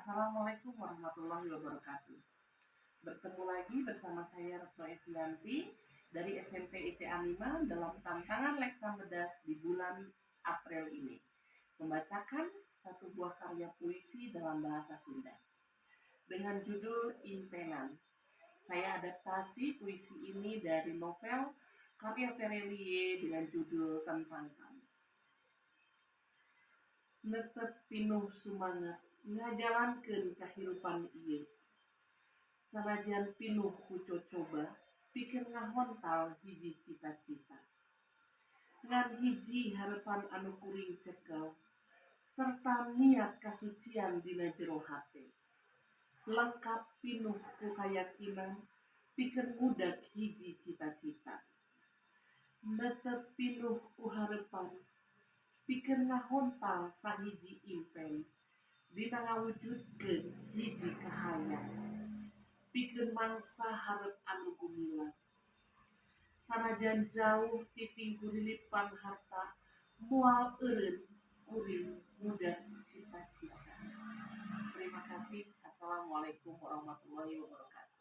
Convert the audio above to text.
Assalamualaikum warahmatullahi wabarakatuh. Bertemu lagi bersama saya Retno Evianti dari SMP IT Anima dalam tantangan Leksambedas di bulan April ini. Membacakan satu buah karya puisi dalam bahasa Sunda dengan judul Impenan. Saya adaptasi puisi ini dari novel karya Tere Liye dengan judul Tentang Kamu. Netep pinuh sumanget ngajalankeun kahirupan ieu, sanajan pinuh ku cocoba pikeun ngahontal hiji cita-cita. Ngan hiji harepan anu kuring cekel serta niat kasucian dina jero hate, lengkap pinuh ku kayakinan pikeun ngudag hiji cita-cita. Netep pinuh ku harepan pikeun ngahontal sahiji impen dina ngawujudkeun hiji kahayang, pikeun mangsa hareup anu gumilang. Sanajan jauh ti tingkurilipan harta, moal eureun kuring ngudag cita-cita. Terima kasih. Assalamualaikum warahmatullahi wabarakatuh.